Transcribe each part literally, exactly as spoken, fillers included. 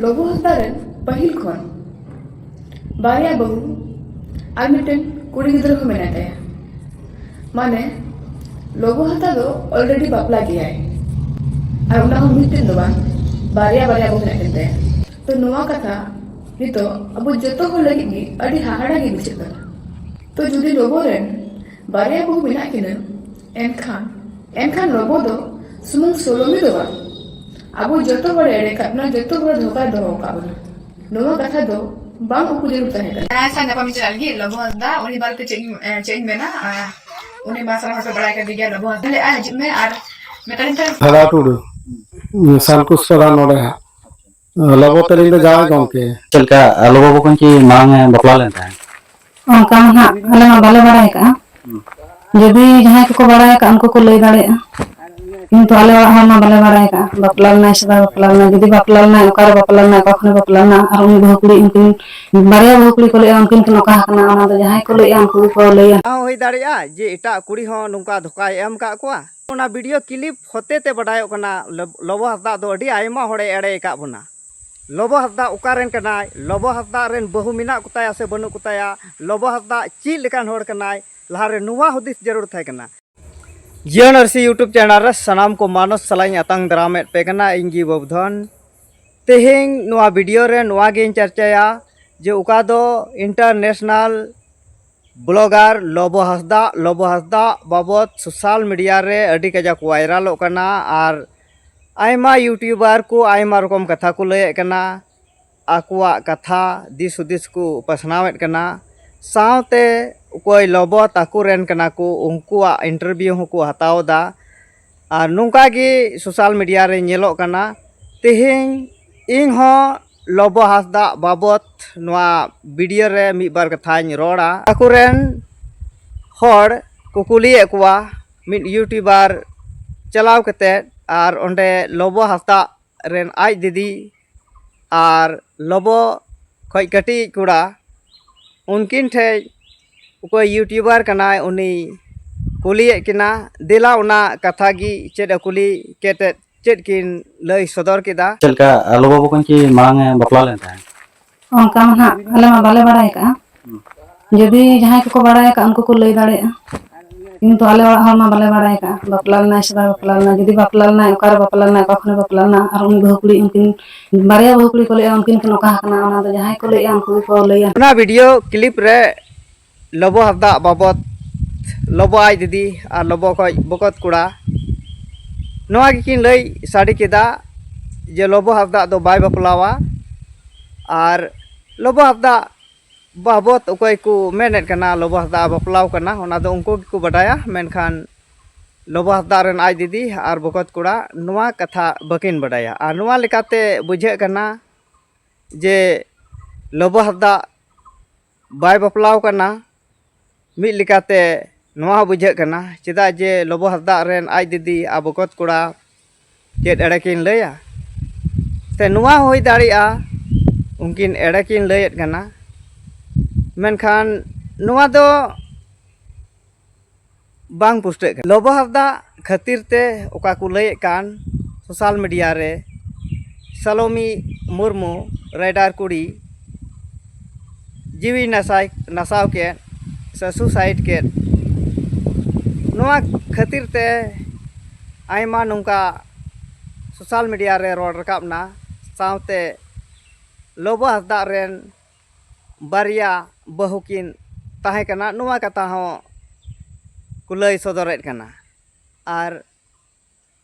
ᱞᱚᱵᱚ ᱦᱟᱸᱥᱫᱟ ᱨᱮᱱ ᱯᱟᱹᱦᱤᱞ ᱠᱷᱚᱱ ᱵᱟᱨᱭᱟ ᱵᱟᱹᱦᱩ ᱟᱨ ᱢᱤᱫᱴᱮᱱ ᱠᱩᱲᱤ ᱜᱤᱫᱽᱨᱟᱹ ᱦᱚᱸ ᱢᱮᱱᱟᱭ ᱛᱟᱭᱟ᱾ ᱢᱟᱱᱮ, ᱞᱚᱵᱚ ᱦᱟᱸᱥᱫᱟ ᱫᱚ already ᱵᱟᱯᱞᱟ ᱜᱮᱭᱟᱭ, ᱟᱨ ᱚᱱᱟ ᱦᱚᱸ ᱢᱤᱫᱴᱮᱱ ᱫᱚ ᱵᱟᱝ, ᱵᱟᱨᱭᱟ ᱵᱟᱨᱭᱟ ᱵᱟᱹᱦᱩ ᱢᱮᱱᱟᱜ ᱠᱤᱱ ᱛᱟᱭᱟ᱾ ᱛᱚ, ᱱᱚᱣᱟ ᱠᱟᱛᱷᱟ ᱱᱤᱛᱚᱜ ᱟᱵᱚ ᱡᱚᱛᱚ ᱦᱚᱲ ᱞᱟᱹᱜᱤᱫ ᱜᱮ ᱟᱹᱰᱤ ᱦᱟᱦᱟᱲᱟ ᱜᱮ ᱵᱩᱡᱷᱟᱹᱜ ᱠᱟᱱᱟ᱾ ᱛᱚ, ᱡᱩᱫᱤ ᱞᱚᱵᱚ ᱨᱮᱱ ᱵᱟᱨᱭᱟ ᱵᱟᱹᱦᱩ ᱢᱮᱱᱟᱜ ᱠᱤᱱᱟ, ᱮᱱᱠᱷᱟᱱ, ᱮᱱᱠᱷᱟᱱ ᱞᱚᱵᱚ ᱫᱚ ᱥᱩᱢᱩᱝ ᱥᱳᱞᱳᱢᱤ ᱫᱚ ᱵᱟᱝ, ᱟᱵᱚ ᱡᱚᱛᱚ ᱦᱚᱲ ᱮᱲᱮ ᱠᱟᱜ ᱵᱚᱱᱟ, ᱡᱚᱛᱚ ᱦᱚᱲ ᱫᱷᱳᱠᱟᱭ ᱫᱚᱦᱚ ᱟᱠᱟᱫ ᱵᱚᱱᱟ᱾ ᱱᱚᱣᱟ ᱠᱟᱛᱷᱟ ᱫᱚ ᱵᱟᱝ ᱩᱠᱩ ᱡᱟᱹᱨᱩᱲ ᱛᱟᱦᱮᱸ ᱠᱟᱱᱟ᱾ ᱟᱪᱪᱷᱟ, ᱧᱟᱯᱟᱢ ᱪᱟᱞᱟᱜ ᱞᱟᱹᱜᱤᱫ ᱞᱚᱵᱚ ᱦᱟᱸᱥᱫᱟ, ᱩᱱᱤ ᱵᱟᱨᱮᱛᱮ ᱪᱮᱫ ᱤᱧ, ᱮ, ᱪᱮᱫ ᱤᱧ ᱢᱮᱱᱟ? ᱟ, ᱩᱱᱤ ᱢᱟ ᱥᱟᱱᱟᱢ ᱦᱚᱲ ᱯᱮ ᱵᱟᱲᱟᱭ ᱠᱟᱫᱮ ᱜᱮᱭᱟ, ᱞᱚᱵᱚ ᱦᱟᱸᱥᱫᱟ᱾ ᱞᱟᱹᱭᱮᱜᱼᱟ, ᱦᱤᱡᱩᱜ ᱢᱮ ᱟᱨ ᱢᱮᱛᱟᱞᱤᱧ ᱛᱟᱦᱮᱸ᱾ ᱫᱷᱟᱨᱟ ᱴᱩᱰᱩ, ᱥᱟᱱᱠᱩᱥ ᱯᱟᱲᱟ ᱱᱚᱰᱮ ᱦᱟᱸᱜ᱾ ᱞᱚᱵᱚ ᱛᱟᱹᱞᱤᱧ ᱫᱚ ᱡᱟᱶᱟᱭ ᱜᱚᱢᱠᱮ᱾ ᱪᱮᱫ ᱞᱮᱠᱟ, ᱞᱚᱵᱚ ᱵᱚᱠᱚᱧ ᱠᱤ ᱢᱟᱲᱟᱝ ᱮ ᱵᱟᱯᱞᱟ ᱞᱮᱱ ᱛᱟᱦᱮᱸᱫ? ᱚᱱᱠᱟ ᱢᱟ ᱱᱟᱦᱟᱜ ᱟᱞᱮ ᱢᱟ ᱵᱟᱞᱮ ᱵᱟᱲᱟᱭ ᱟᱠᱟᱜᱼᱟ᱾ ᱡᱩᱫᱤ ᱡᱟᱦᱟᱸᱭ ᱠᱚᱠᱚ ᱵᱟᱲᱟᱭ ᱟᱠᱟᱜᱼᱟ, ᱩᱱᱠᱩ ᱠᱚ ᱞᱟᱹᱭ ᱫᱟᱲᱮᱭᱟᱜᱼᱟ᱾ ᱠᱤᱱᱛᱩ ᱟᱞᱮ ᱚᱲᱟᱜ ᱦᱚᱲ ᱢᱟ ᱵᱟᱞᱮ ᱵᱟᱲᱟᱭ ᱟᱠᱟᱜᱼᱟ, ᱵᱟᱯᱞᱟ ᱞᱮᱱᱟᱭ ᱥᱮ ᱵᱟᱭ ᱵᱟᱯᱞᱟ ᱞᱮᱱᱟ᱾ ᱡᱩᱫᱤ ᱵᱟᱯᱞᱟ ᱞᱮᱱᱟᱭ, ᱚᱠᱟᱨᱮ ᱵᱟᱯᱞᱟ ᱞᱮᱱᱟᱭ, ᱚᱠᱟ ᱠᱷᱚᱱᱮ ᱵᱟᱯᱞᱟ ᱞᱮᱱᱟ, ᱟᱨ ᱩᱱᱤ ᱵᱟᱹᱦᱩ ᱠᱩᱲᱤ, ᱩᱱᱠᱤᱱ ᱵᱟᱨᱭᱟ ᱵᱟᱹᱦᱩ ᱠᱩᱲᱤ ᱠᱚ ᱞᱟᱹᱭᱮᱜᱼᱟ, ᱩᱱᱠᱤᱱ ᱠᱤᱱ ᱚᱠᱟ ᱟᱠᱟᱱᱟ, ᱚᱱᱟ ᱫᱚ ᱡᱟᱦᱟᱸᱭ ᱠᱚ ᱞᱟᱹᱭᱮᱜᱼᱟ, ᱩᱱᱠᱩ ᱜᱮᱠᱚ ᱞᱟᱹᱭᱟ᱾ ᱚᱱᱟ ᱦᱚᱸ ᱦᱩᱭ ᱫᱟᱲᱮᱭᱟᱜᱼᱟ ᱡᱮ ᱮᱴᱟᱜ ᱠᱩᱲᱤ ᱦᱚᱸ ᱱᱚᱝᱠᱟ ᱫᱷᱳᱠᱟᱭ ᱮᱢ ᱟᱠᱟᱫ ᱠᱚᱣᱟ᱾ ᱚᱱᱟ ᱵᱷᱤᱰᱤᱭᱳ ᱠᱞᱤᱯ ᱦᱚᱛᱮ ᱛᱮ ᱵᱟᱰᱟᱭᱚᱜ ᱠᱟᱱᱟ, ᱞᱚᱵ-, ᱞᱚᱵᱚ ᱦᱟᱸᱥᱫᱟ ᱫᱚ ᱟᱹᱰᱤ ᱟᱭᱢᱟ ᱦᱚᱲᱮ ᱮᱲᱮ ᱟᱠᱟᱫ ᱵᱚᱱᱟ᱾ ᱞᱚᱵᱚ ᱦᱟᱸᱥᱫᱟ ᱚᱠᱟ ᱨᱮᱱ ᱠᱟᱱᱟᱭ, ᱞᱚᱵᱚ ᱦᱟᱸᱥᱫᱟ ᱨᱮᱱ ᱵᱟᱹᱦᱩ ᱢᱮᱱᱟᱜ ᱠᱚᱛᱟᱭᱟ ᱥᱮ ᱵᱟᱹᱱᱩᱜ ᱠᱚᱛᱟᱭᱟ, ᱞᱚᱵᱚ ᱦᱟᱸᱥᱫᱟ ᱪᱮᱫ ᱞᱮᱠᱟᱱ ᱦᱚᱲ ᱠᱟᱱᱟᱭ, ᱞᱟᱦᱟᱨᱮ ᱱᱚᱣᱟ ᱦᱩᱫᱤᱥ ᱡᱟᱹᱨᱩᱲ ᱛᱟᱦᱮᱸ ᱠᱟᱱᱟ᱾ ᱡᱤᱭᱚᱱ ᱟᱹᱨᱥᱤ YouTube ᱪᱮᱱᱮᱞ ᱨᱮ ᱥᱟᱱᱟᱢ ᱠᱚ ᱢᱟᱱᱚᱥ ᱥᱟᱞᱟᱜ ᱤᱧ ᱟᱛᱟᱝ ᱫᱟᱨᱟᱢᱮᱫ ᱯᱮ ᱠᱟᱱᱟ, ᱤᱧ ᱜᱮ ᱵᱟᱹᱵᱩᱫᱷᱚᱱ᱾ ᱛᱮᱦᱮᱧ ᱱᱚᱣᱟ ᱵᱷᱤᱰᱤᱭᱳ ᱨᱮ ᱱᱚᱣᱟ ᱜᱮᱧ ᱪᱟᱨᱪᱟᱭᱟ ᱡᱮ ᱚᱠᱟ ᱫᱚ ᱤᱱᱴᱟᱨᱱᱮᱥᱱᱟᱞ ᱵᱞᱚᱜᱟᱨ ᱞᱚᱵᱚ ᱦᱟᱸᱥᱫᱟ, ᱞᱚᱵᱚ ᱦᱟᱸᱥᱫᱟ ᱵᱟᱵᱚᱫ ᱥᱳᱥᱟᱞ ᱢᱤᱰᱤᱭᱟ ᱨᱮ ᱟᱹᱰᱤ ᱠᱟᱡᱟᱠ ᱵᱷᱟᱭᱨᱟᱞᱚᱜ ᱠᱟᱱᱟ ᱟᱨ ᱟᱭᱢᱟ ᱭᱩᱴᱩᱵᱟᱨ ᱠᱚ ᱟᱭᱢᱟ ᱨᱚᱠᱚᱢ ᱠᱟᱛᱷᱟ ᱠᱚ ᱞᱟᱹᱭᱮᱫ ᱠᱟᱱᱟ, ᱟᱠᱚᱣᱟᱜ ᱠᱟᱛᱷᱟ ᱫᱤᱥ ᱦᱩᱫᱤᱥ ᱠᱚ ᱯᱟᱥᱱᱟᱣᱮᱫ ᱠᱟᱱᱟ᱾ ᱥᱟᱶᱛᱮ ᱚᱠᱚᱭ ᱞᱚᱵᱚ ᱛᱟᱠᱚ ᱨᱮᱱ ᱠᱟᱱᱟ ᱠᱚ, ᱩᱱᱠᱩᱣᱟᱜ ᱤᱱᱴᱟᱨᱵᱷᱤᱭᱩ ᱦᱚᱸᱠᱚ ᱦᱟᱛᱟᱣ ᱮᱫᱟ᱾ ᱟᱨ ᱱᱚᱝᱠᱟ ᱜᱮ ᱥᱳᱥᱟᱞ ᱢᱤᱰᱤᱭᱟ ᱨᱮ ᱧᱮᱞᱚᱜ ᱠᱟᱱᱟ᱾ ᱛᱮᱦᱮᱧ ᱤᱧ ᱦᱚᱸ ᱞᱚᱵᱚ ᱦᱟᱸᱥᱫᱟ ᱵᱟᱵᱚᱛ ᱱᱚᱣᱟ ᱵᱷᱤᱰᱤᱭᱳ ᱨᱮ ᱢᱤᱫ ᱵᱟᱨ ᱠᱟᱛᱷᱟᱧ ᱨᱚᱲᱟ᱾ ᱟᱠᱚᱨᱮᱱ ᱦᱚᱲ ᱠᱚ ᱠᱩᱞᱤᱭᱮᱫ ᱠᱚᱣᱟ, ᱢᱤᱫ ᱭᱩᱴᱩᱵᱟᱨ ᱪᱟᱞᱟᱣ ᱠᱟᱛᱮᱫ ᱟᱨ ᱚᱸᱰᱮ ᱞᱚᱵᱚ ᱦᱟᱸᱥᱫᱟ ᱨᱮᱱ ᱟᱡ ᱫᱤᱫᱤ ᱟᱨ ᱞᱚᱵᱚ ᱠᱷᱚᱡ ᱠᱟᱹᱴᱤᱡ ᱠᱚᱲᱟ, ᱩᱱᱠᱤᱱ ᱴᱷᱮᱡ ᱚᱠᱚᱭ ᱭᱩᱴᱩᱵᱟᱨ ᱠᱟᱱᱟᱭ ᱩᱱᱤ ᱠᱩᱞᱤᱭᱮᱫ ᱠᱤᱱᱟ᱾ ᱫᱮᱞᱟ ᱚᱱᱟ ᱠᱟᱛᱷᱟ ᱜᱮ ᱪᱮᱫ ᱮ ᱠᱩᱞᱤ ᱠᱮᱛᱮᱫ ᱪᱮᱫ ᱠᱤᱱ ᱞᱟᱹᱭ ᱥᱚᱫᱚᱨ ᱠᱮᱫᱟ᱾ ᱪᱮᱫ ᱞᱮᱠᱟ, ᱞᱚᱵᱚ ᱵᱚᱠᱚᱧ ᱠᱤ ᱢᱟᱲᱟᱝ ᱮ ᱵᱟᱯᱞᱟ ᱞᱮᱱ ᱛᱟᱦᱮᱸᱫ? ᱚᱱᱠᱟ ᱢᱟ ᱱᱟᱦᱟᱜ ᱟᱞᱮ ᱢᱟ ᱵᱟᱞᱮ ᱵᱟᱲᱟᱭ ᱟᱠᱟᱜᱼᱟ᱾ ᱦᱩᱸ᱾ ᱡᱩᱫᱤ ᱡᱟᱦᱟᱸᱭ ᱠᱚᱠᱚ ᱵᱟᱲᱟᱭ ᱟᱠᱟᱫ, ᱩᱱᱠᱩ ᱠᱚ ᱞᱟᱹᱭ ᱫᱟᱲᱮᱭᱟᱜᱼᱟ, ᱠᱤᱱᱛᱩ ᱟᱞᱮ ᱚᱲᱟᱜ ᱦᱚᱲ ᱢᱟ ᱵᱟᱞᱮ ᱵᱟᱲᱟᱭ ᱟᱠᱟᱫᱼᱟ, ᱵᱟᱯᱞᱟ ᱞᱮᱱᱟᱭ ᱥᱮ ᱵᱟᱭ ᱵᱟᱯᱞᱟ ᱞᱮᱱᱟ, ᱡᱩᱫᱤ ᱵᱟᱯᱞᱟ ᱞᱮᱱᱟᱭ, ᱚᱠᱟᱨᱮ ᱵᱟᱯᱞᱟ ᱞᱮᱱᱟᱭ, ᱚᱠᱟ ᱠᱷᱚᱱᱮ ᱵᱟᱯᱞᱟ ᱞᱮᱱᱟ, ᱟᱨ ᱩᱱᱤ ᱵᱟᱹᱦᱩ ᱠᱩᱲᱤ, ᱩᱱᱠᱤᱱ ᱵᱟᱨᱭᱟ ᱵᱟᱹᱦᱩ ᱠᱩᱲᱤ ᱠᱚ ᱞᱟᱹᱭᱮᱫᱼᱟ, ᱩᱱᱠᱤᱱ ᱠᱤᱱ ᱚᱠᱟ ᱟᱠᱟᱱᱟ, ᱚᱱᱟ ᱫᱚ ᱡᱟᱦᱟᱸᱭ ᱠᱚ ᱞᱟᱹᱭᱮᱫᱼᱟ, ᱩᱱᱠᱩ ᱜᱮᱠᱚ ᱞᱟᱹᱭᱟ᱾ ᱚᱱᱟ ᱵᱷᱤᱰᱤᱭᱳ ᱠᱞᱤᱯ ᱨᱮ ᱞᱚᱵᱚ ᱦᱟᱸᱥᱫᱟᱜ ᱵᱟᱵᱚᱛ, ᱞᱚᱵᱚ ᱟᱡ ᱫᱤᱫᱤ ᱟᱨ ᱞᱚᱵᱚ ᱠᱷᱚᱡ ᱵᱚᱠᱚᱛ ᱠᱚᱲᱟ ᱱᱚᱣᱟ ᱜᱮᱠᱤᱱ ᱞᱟᱹᱭ ᱥᱟᱰᱮ ᱠᱮᱫᱟ ᱡᱮ ᱞᱚᱵᱚ ᱦᱟᱸᱥᱫᱟᱜ ᱫᱚ ᱵᱟᱭ ᱵᱟᱯᱞᱟᱣᱟ᱾ ᱟᱨ ᱞᱚᱵᱚ ᱦᱟᱸᱥᱫᱟᱜ ᱵᱟᱵᱚᱛ ᱚᱠᱚᱭ ᱠᱚ ᱢᱮᱱᱮᱫ ᱠᱟᱱᱟ ᱞᱚᱵᱚ ᱦᱟᱸᱥᱫᱟᱜ ᱵᱟᱯᱞᱟᱣ ᱠᱟᱱᱟ, ᱚᱱᱟ ᱫᱚ ᱩᱱᱠᱩ ᱜᱮᱠᱚ ᱵᱟᱰᱟᱭᱟ᱾ ᱢᱮᱱᱠᱷᱟᱱ ᱞᱚᱵᱚ ᱦᱟᱸᱥᱫᱟᱜ ᱨᱮᱱ ᱟᱡ ᱫᱤᱫᱤ ᱟᱨ ᱵᱚᱠᱚᱛ ᱠᱚᱲᱟ ᱱᱚᱣᱟ ᱠᱟᱛᱷᱟ ᱵᱟᱹᱠᱤᱱ ᱵᱟᱰᱟᱭᱟ᱾ ᱟᱨ ᱱᱚᱣᱟ ᱞᱮᱠᱟᱛᱮ ᱵᱩᱡᱷᱟᱹᱜ ᱠᱟᱱᱟ ᱡᱮ ᱞᱚᱵᱚ ᱦᱟᱸᱥᱫᱟᱜ ᱵᱟᱭ ᱵᱟᱯᱞᱟᱣ ᱠᱟᱱᱟ᱾ ᱢᱤᱫ ᱞᱮᱠᱟᱛᱮ ᱱᱚᱣᱟ ᱦᱚᱸ ᱵᱩᱡᱷᱟᱹᱜ ᱠᱟᱱᱟ, ᱪᱮᱫᱟᱜ ᱡᱮ ᱞᱚᱵᱚ ᱦᱟᱸᱥᱫᱟᱜ ᱨᱮᱱ ᱟᱡ ᱫᱤᱫᱤ ᱟᱨ ᱵᱚᱠᱚᱛ ᱠᱚᱲᱟ ᱪᱮᱫ ᱮᱲᱮ ᱠᱤᱱ ᱞᱟᱹᱭᱟ? ᱥᱮ ᱱᱚᱣᱟ ᱦᱚᱸ ᱦᱩᱭ ᱫᱟᱲᱮᱭᱟᱜᱼᱟ, ᱩᱱᱠᱤᱱ ᱮᱲᱮ ᱠᱤᱱ ᱞᱟᱹᱭᱮᱫ ᱠᱟᱱᱟ, ᱢᱮᱱᱠᱷᱟᱱ ᱱᱚᱣᱟ ᱫᱚ ᱵᱟᱝ ᱯᱩᱥᱴᱟᱹᱜ ᱠᱟᱱᱟ᱾ ᱞᱚᱵᱚ ᱦᱟᱸᱥᱫᱟ ᱠᱷᱟᱹᱛᱤᱨ ᱛᱮ ᱚᱠᱟ ᱠᱚ ᱞᱟᱹᱭᱮᱫ ᱠᱟᱱ ᱥᱳᱥᱟᱞ ᱢᱤᱰᱤᱭᱟ ᱨᱮ, ᱥᱟᱞᱚᱢᱤ ᱢᱩᱨᱢᱩ ᱨᱟᱭᱰᱟᱨ ᱠᱩᱲᱤ ᱡᱤᱣᱤ ᱱᱟᱥᱟᱭ, ᱱᱟᱥᱟᱣ ᱠᱮᱫ ᱥᱮ ᱥᱩᱥᱟᱭᱤᱰ ᱠᱮᱫ, ᱱᱚᱣᱟ ᱠᱷᱟᱹᱛᱤᱨ ᱛᱮ ᱟᱭᱢᱟ ᱱᱚᱝᱠᱟ ᱥᱳᱥᱟᱞ ᱢᱤᱰᱤᱭᱟ ᱨᱮ ᱨᱚᱲ ᱨᱟᱠᱟᱵ ᱮᱱᱟ᱾ ᱥᱟᱶᱛᱮ ᱞᱚᱵᱚ ᱦᱟᱸᱥᱫᱟᱜ ᱨᱮᱱ ᱵᱟᱨᱭᱟ ᱵᱟᱹᱦᱩ ᱠᱤᱱ ᱛᱟᱦᱮᱸ ᱠᱟᱱᱟ, ᱱᱚᱣᱟ ᱠᱟᱛᱷᱟ ᱦᱚᱸ ᱠᱚ ᱞᱟᱹᱭ ᱥᱚᱫᱚᱨᱮᱫ ᱠᱟᱱᱟ᱾ ᱟᱨ